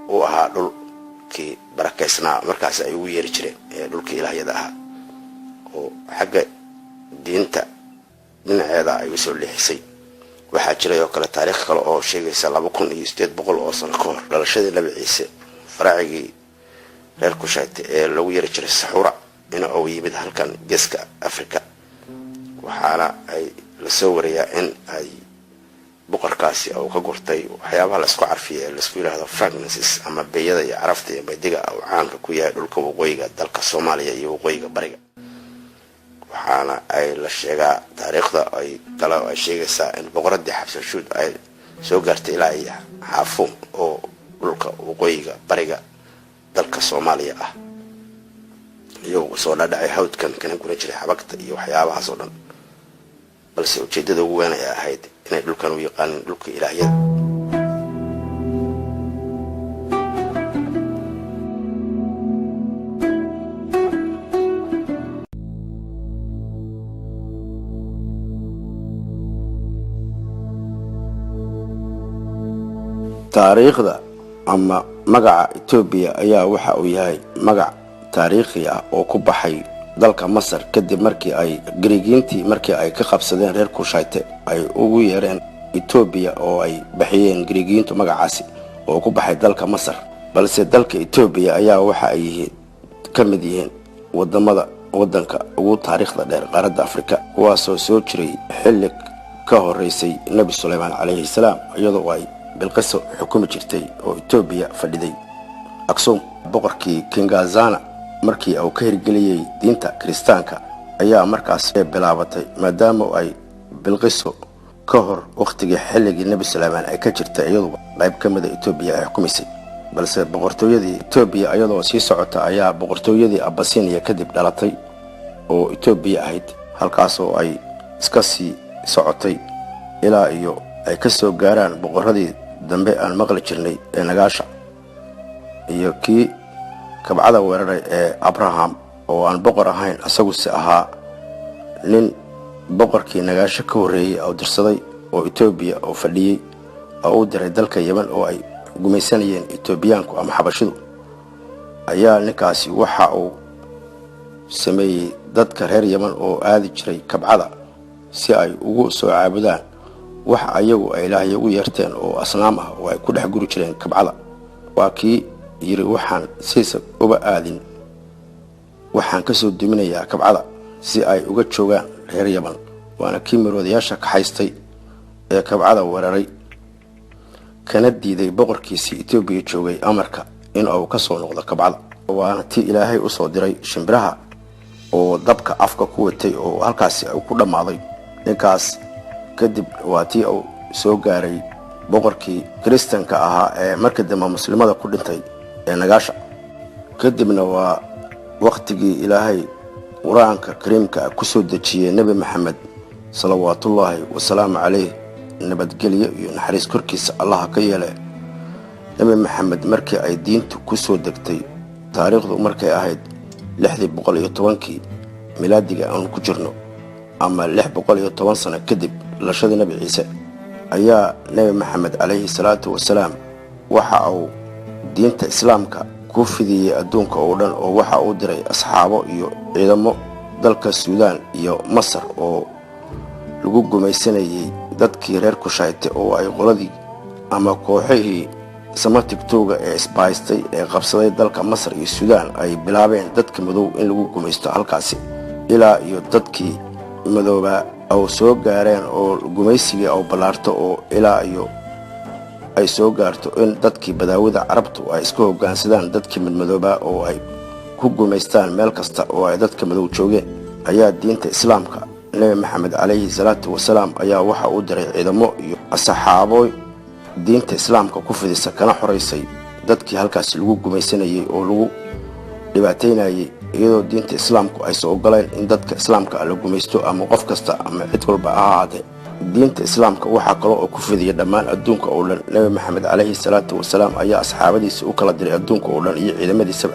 Speaker 1: u ahaa dhulkii barakaysnaa markaasi ay ugu yeeri jireen ee dhulkii ilaahyada ahaa, oo xagga diinta dhinaceeda ay usoo leexisay. Waxaa jiray oo kale taariikh kale oo sheegaysa 2800 oo sano ka hor dhalashadii Nabi Ciise, faraacigii reer Kushayte ee lagu yeeri jiray Saxuura in uu yimid halkan Geeska Africa. Waxaana ay lasoo wariyaa in ay boqorkaasi uu ka gurtay waxyaabaha laisku carfiya ee laisku yidhaahdo frankincense ama beeyada iyo carafta iyo maydiga uu caanka ku yahay dhulka waqooyiga dalka Soomaaliya iyo waqooyiga bariga. Waxaana ay la sheegaa taariikhda ay kale ay sheegaysaa in boqoradii Xabsashuud ay soo gaartay ilaa iyo Xaafuun oo dhulka waqooyiga bariga dalka Soomaaliya ah, iyagoo soo dhadhacay hawdkan kana guran jiray xabagta iyo waxyaabahaas oo dhan, balse ujeedada ugu weyn ay ahayd inay dhulkan u yaqaanin dhulka ilaahyada. Taariikhda ama magaca Etoobiya ayaa waxa uu yahay magac taariikhi ah oo ku baxay dalka Masar kadib markii ay Giriigiintii markii ay ka qabsadeen reer Kushayte ay ugu yeereen Etoobiya, oo ay baxiyeen Giriigiintu magacaasi oo ku baxay dalka Masar. Balse dalka Etoobiya ayaa waxa ay yihiin ka mid yihiin wadamada waddanka ugu taariikhda dheer qaaradda Afrika, kuwaasoo soo jiray xilli ka horeysay Nebi Suleymaan calayhi salaam, iyadoo ay Bilqiso xukumi jirtay oo Etoobiya fadhiday Aksum. Boqorkii Kingazana markii uu ka hirgeliyey diinta Kiristaanka ayaa markaas bilaabatay, maadaama ay Bilqiso ka hor wakhtigii xilligii Nebi Suleymaan ay ka jirtay iyaduba qayb ka mida Etoobiya ay xukumaysay. Balse boqortooyadii Etoobiya iyadoo sii socota ayaa boqortooyadii Abasiniya kadib dhalatay oo Etoobiya ahayd, halkaasoo ay iska sii socotay ilaa iyo ay ka soo gaaraan boqorradii dambe aan maqli jirnay ee Nagaasha iyo kii Kabcada weeraray ee Abraham, oo aan boqor ahayn isaguse ahaa nin boqorkii Nagaasho ka horreeyey oo dirsaday oo Etoobiya oo fadhiyey oo u diray dalka Yemen oo ay gumaysanayeen Etoobiyaanku ama Xabashidu. Ayaa ninkaasi waxa uu sameeyey dadka reer Yemen oo aadi jiray Kabcada si ay ugu soo caabudaan wax ayagu ay Ilaahay ugu yeerteen oo asnaam ah oo ay ku dhex guri jireen Kabcada. Waa kii yidhi: "Waxaan siisa uba aadin, waxaan ka soo duminayaa Kabcada si ay uga joogaan reer Yemen." Waana kii maroodayaasha kaxaystay ee Kabcada weeraray, kana diiday boqorkiisii Etoobiya joogay amarka in uu ka soo noqdo Kabcada. Waana tii Ilaahay usoo diray shimbiraha oo dabka afka ku watay oo halkaasi ku dhammaaday ninkaas. Kadib waa tii uu soo gaaray boqorkii Kiristanka ahaa ee markii dambe Muslimada ku dhintay ee Nagaasha. Kadibna waa wakhtigii Ilaahay Qur-aanka Kariimka ku soo dejiyey Nebi Maxamed salawaatullaahi wasalaamu caleyh, nabadgelyo iyo naxariis korkiisa Allaha ka yeele. Nebi Maxamed markii ay diintu ku soo degtay, taariikhdu markay ahayd 610-kii milaadiga aanu ku jirno, ama 610 sano kadib dhalashadii Nebi Ciise, ayaa Nebi Maxamed calayhi salaatu wasalaam waxa uu diinta Islaamka ku fidiyey adduunka oo dhan, oo waxa uu diray asxaabo iyo ciidamo dalka Suudaan iyo Masar oo lagu gumaysanayey dadkii reer Kushayte, oo ay qoladii ama kooxihii Samatigtooga ee isbahaystay ee qabsaday dalka Masar iyo Suudaan ay bilaabeen dadka madow in lagu gumaysto halkaasi, ilaa iyo dadkii madoobaa oo soo gaareen oo gumaysigii au ballaarto, oo ilaa iyo ay soo gaarto in dadkii badaawada Carabtu ay iska hoggaansadaan dadkii madmadoobaa oo ay ku gumaystaan meel kasta oo ay dadka madow joogeen. Ayaa diinta Islaamka Nebi Maxamed calayhi salaatu wasalaam ayaa waxa uu diray ciidamo iyo saxaabo diinta Islaamka ku fidisa, kana xoraysay dadkii halkaasi lagu gumaysanayey oo lagu dhibaataynayey, iyadoo diinta Islaamku aysan ogoleyn in dadka Islaamka la gumaysto ama qof kasta ama cid walba ha ahaatee. Diinta Islaamka waxaa kaloo oo ku fidiyay dhammaan adduunka oo dhan Nebi Maxamed calayhi salaatu wasalaam ayaa asxaabadiisa u kala diray adduunka oo dhan iyo ciidamadiisaba.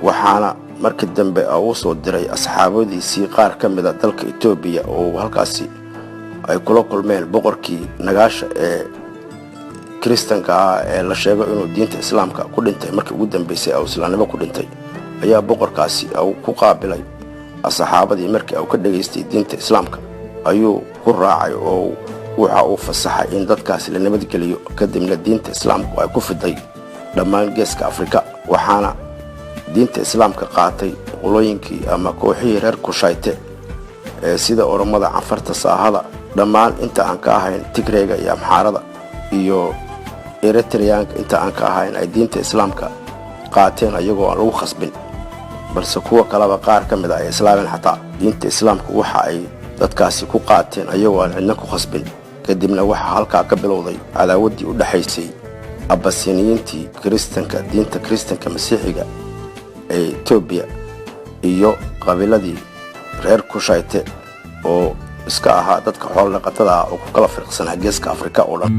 Speaker 1: Waxaana markii dambe uu soo diray asxaabadiisii qaar ka mida dalka Etoobiya, oo halkaasi ay kula kulmeen boqorkii Nagaasha ee Kiristanka ah ee la sheego inuu diinta Islaamka ku dhintay. Markii ugu dambeysay oo islaamnimo ku dhintay ayaa boqorkaasi uu ku qaabilay asxaabadii. Markii uu ka dhegaystay diinta Islaamka ayuu ku raacay, oo waxa uu fasaxay in dadkaasi la nabadgeliyo. Kadibna diinta Islaamku ay ku fiday dhammaan geeska Afrika, waxaana diinta Islaamka qaatay qolooyinkii ama kooxihii reer Kushayte ee sida Oromada, Canfarta, Saahada, dhammaan inta aan ka ahayn Tigreega iyo Amxaarada iyo Eritreyaanka inta aan ka ahayn ay diinta Islaamka qaateen ayagoo aan lagu khasbin. Balse kuwa kaleba qaar ka mid a ay islaameen xataa diinta Islaamku waxa ay dadkaasi ku qaateen ayagoo aan cidna ku khasbin. Kadibna waxaa halkaa ka bilowday cadaawaddii u dhexaysay Abasiniyiintii Kiristanka, diinta Kiristanka Masiixiga ee Etoobiya, iyo qabiiladii reer Kushayte oo iska ahaa dadka xoolo dhaqatada ah oo ku kala firqsanaa geeska Afrika oo dhan.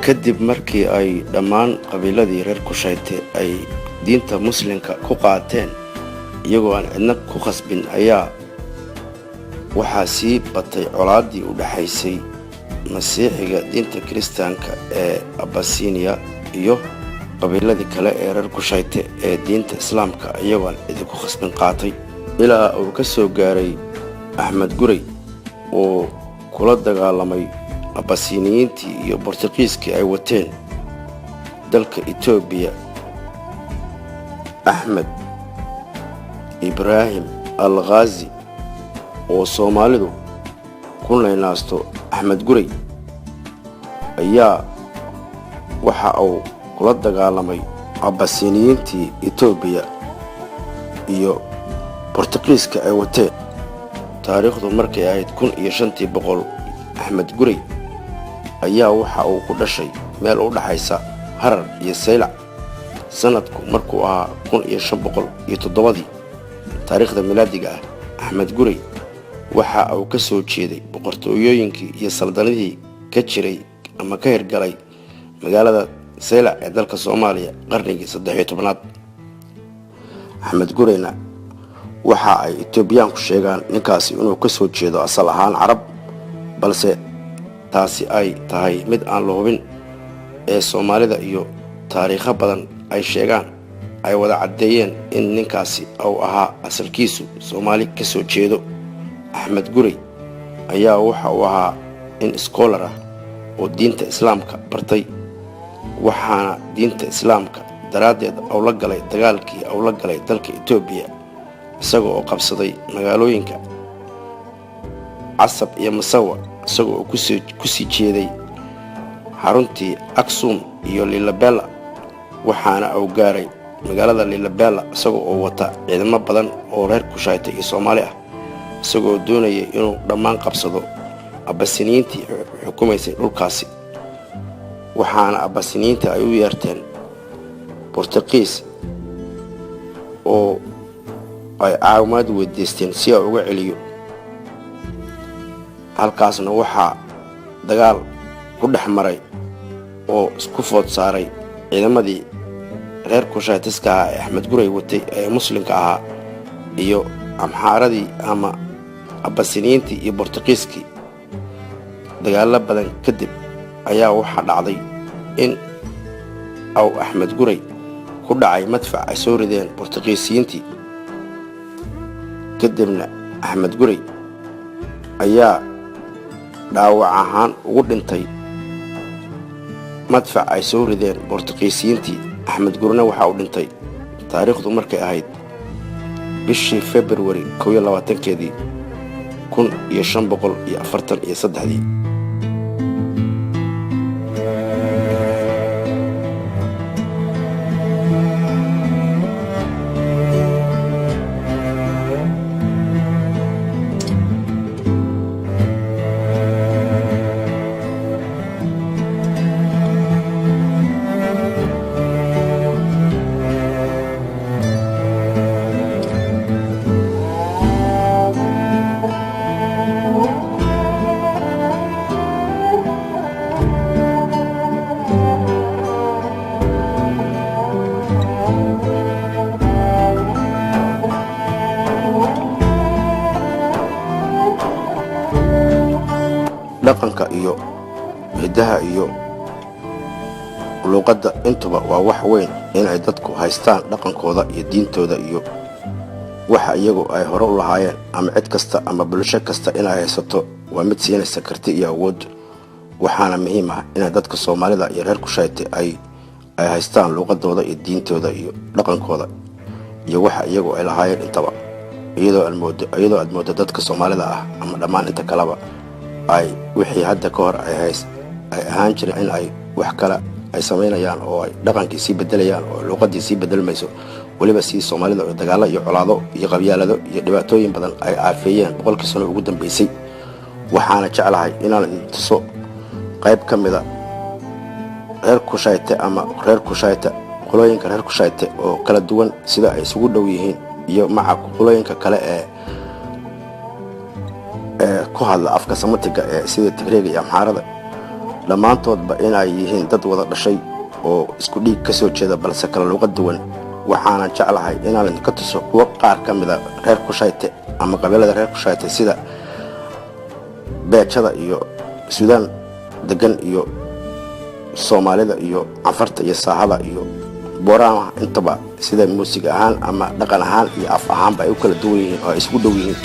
Speaker 1: Kadib markii ay dhammaan qabiiladii reer Kushayte ay diinta Muslimka ku qaateen iyagoo aan cidna ku khasbin, ayaa waxaa sii batay colaaddii u dhexaysay Masiixiga diinta Kiristaanka ee Abasiniya iyo qabiiladii kale ee reer Kushayte ee diinta Islaamka iyagoo aan cidi ku khasbin qaatay, ilaa uu ka soo gaaray Axmed Gurey oo kula dagaalamay Abasiniyiintii iyo Bortuqiiskii ay wateen dalka Etoobiya. Axmed Ibraahim Al Khaazi, oo Soomaalidu ku naynaasto Axmed Gurey, ayaa waxa uu kula dagaalamay Abasiniyiintii Etoobiya iyo Bortuqiiska ay wateen. Taariikhdu markay ahayd 1500, Axmed Gurey ayaa waxa uu ku dhashay meel u dhaxaysa Harar iyo Saylac. Sanadku markuu ahaa 1507-dii taariikhda milaadiga ah, Axmed Gurey waxa uu ka soo jeeday boqortooyooyinkii iyo saldanadii ka jiray ama ka hirgalay magaalada Saylac ee dalka Soomaaliya qarnigii 13aad. Axmed Gureyna waxa ay Etoobiyaanku sheegaan ninkaasi inuu ka soo jeedo asal ahaan Carab, balse taasi ay tahay mid aan la hubin ee Soomaalida iyo taariikho badan ay sheegaan ay wada caddeeyeen in ninkaasi uu ahaa asalkiisu Soomaali ka soo jeedo. Axmed Gurey ayaa waxa uu ahaa nin scholar ah oo diinta Islaamka bartay, waxaana diinta Islaamka daraaddeed uu la galay dagaalkii uu la galay dalka Etoobiya, isaga oo qabsaday magaalooyinka Casab iyo Masawa, isaga oo kusii jeeday xaruntii Aksum iyo Lilabella. Waxaana uu gaaray magaalada Lilabella isaga oo wata ciidamo badan oo reer Kushayta iyo Soomaali ah, isagoo doonayay inuu dhammaan qabsado Abasiniyiintii xukumaysay dhulkaasi. Waxaana Abasiniyiinta ay u yeerteen Bortuqiis oo ay caawimaad weydiisteen si ay uga celiyo. Halkaasna waxaa dagaal ku dhex maray oo isku food saaray ciidamadii reer Kushaytiska ahaa ee Axmed Gurey watay ee Muslimka ahaa iyo Amxaaradii ama Abasiniyiintii iyo Bortuqiiskii. Dagaallo badan kadib ayaa waxaa dhacday in aw Axmed Gurey ku dhacay madfac ay soo rideen Bortuqiisiyiintii. Kadibna Axmed Gurey ayaa dhaawac ahaan ugu dhintay madfac ay soo rideen Bortuqiisiyiintii. Axmed Gurena waxa uu dhintay taariikhdu markay ahayd bishii Februari 21-keedii, 1543-dii. Dhaqanka iyo hiddaha iyo luuqadda intuba waa wax weyn inay dadku haystaan dhaqankooda iyo diintooda iyo waxa iyagu ay hore u lahaayeen, ama cid kasta ama bulsho kasta inay haysato waa mid siinaysa karti iyo awood. Waxaana muhiim ah inay dadka Soomaalida iyo reer Kushayte ay haystaan luuqadooda iyo diintooda iyo dhaqankooda iyo waxa iyagu ay lahaayeen intaba, iyadoo aad mooddo dadka Soomaalida ah ama dhammaan inta kaleba ay wixii hadda ka hor ay hays ay ahaan jireen in ay wax kale ay samaynayaan oo ay dhaqankii sii bedelayaan oo luuqaddii sii bedelmayso. Weliba sii Soomaalida oo dagaallo iyo colaado iyo qabyaalado iyo dhibaatooyin badan ay aafeeyeen 100-kii sano ugu dambeysay. Waxaana jeclahay inaan idin tuso qayb ka mida reer Kushayte ama reer Kushayte, qolooyinka reer Kushayte oo kala duwan sida ay isugu dhow yihiin iyo maca qolooyinka kale ee ku hadla afka Samatiga ee sida Tigreega iyo Amxaarada. Dhammaantoodba inay yihiin dad wada dhashay oo isku dhiig ka soo jeeda, balse kala luqad duwan. Waxaanan jeclahay inaan idinka tuso kuwo qaar ka mida reer Kushayte ama qabiilada reer Kushayte, sida Beejada iyo Suudaan degan iyo Soomaalida iyo Canfarta iyo Saahada iyo Booraamaha, intaba sida muusig ahaan ama dhaqan ahaan iyo af ahaanba ay u kala duwan yihiin oo ay isugu dhow yihiin.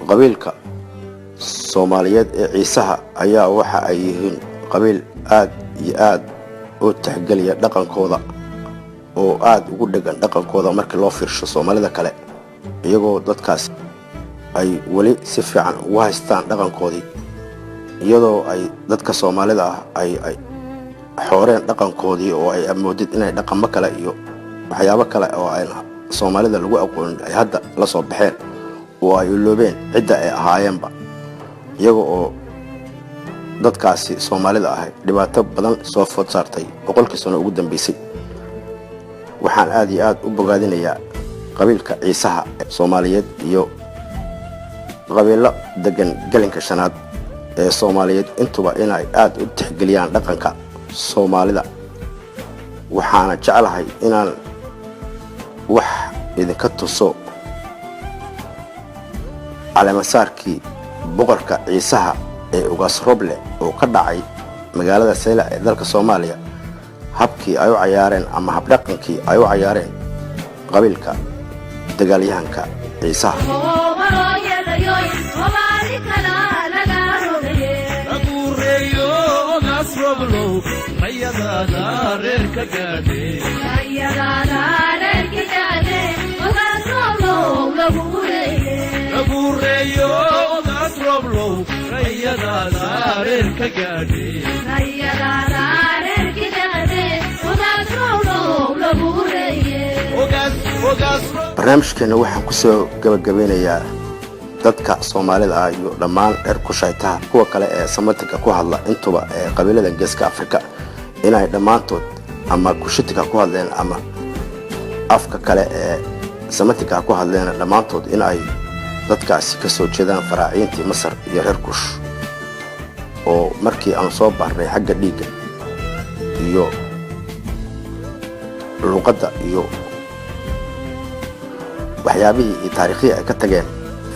Speaker 1: Qabiilka Soomaaliyeed ee Ciisaha ayaa waxa ay yihiin qabiil aad iyo aad u tixgeliya dhaqankooda oo aad ugu dhegan dhaqankooda markii loo fiirsho Soomaalida kale, iyagoo dadkaas ay weli si fiican ugu haystaan dhaqankoodii, iyadoo ay dadka Soomaalida ah ay xooreen dhaqankoodii oo ay amoodid inay dhaqamo kale iyo waxyaabo kale oo aan Soomaalida lagu aqoonin ay hadda la soo baxeen oo ay iloobeen cidda ay ahaayeenba, iyaga oo dadkaasi Soomaalida ahay dhibaato badan soo food saartay 100kii sano ugu dambeysay. Waxaan aad iyo aad u bogaadinayaa qabiilka Ciisaha Soomaaliyeed iyo qabiilo degan gelinka shanaad ee Soomaaliyeed intuba inay aad u tixgeliyaan dhaqanka Soomaalida. Waxaana jeclahay inaan wax idinka tuso caleemasaarkii boqorka Ciisaha ee Ugaas Roble oo ka dhacay magaalada Saylac ee dalka Soomaaliya, habkii ay u cayaareen ama habdhaqankii ay u cayaareen qabiilka dagaalyahanka Ciisaha. Barnaamijkeenna waxaan ku soo gabagabeynayaa dadka Soomaalida ah iyo dhammaan reer Kushaytaha, kuwa kale ee Samatinka ku hadla intuba ee qabiilada Geeska Afrika, inay dhammaantood ama Kushitika ku hadleen ama afka kale ee Samatinka ku hadleen, dhammaantood in ay dadkaasi ka soo jeedaan faraaciintii Masar iyo reer Kush, oo markii aanu soo baarnay xagga dhiigga iyo luuqadda iyo waxyaabihii iyo taariikhdii ay ka tageen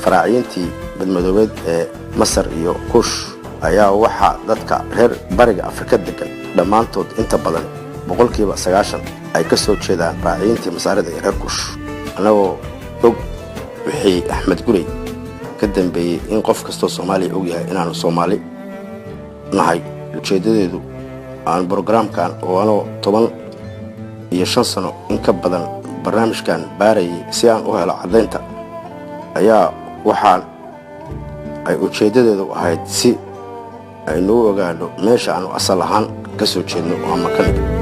Speaker 1: faraaciintii badmadoobeed ee Masar iyo Kush, ayaa waxaa dadka reer bariga Afrika degan dhammaantood inta badan 90% ay ka soo jeedaan faraaciintii Masaarida iyo reer Kush. Annagoo og wixii Axmed Gurey ka dambeeyey in qof kastoo Soomaaliya og yahay inaanu Soomaali nahay, ujeeddadeedu aan brogaraamkan oo anoo 15 sano in ka badan barnaamijkan baarayay si aan u helo caddaynta, ayaa waxaan ay ujeeddadeedu ahayd si aynu u ogaano meesha aanu asal ahaan ka soo jeedno ama ka nid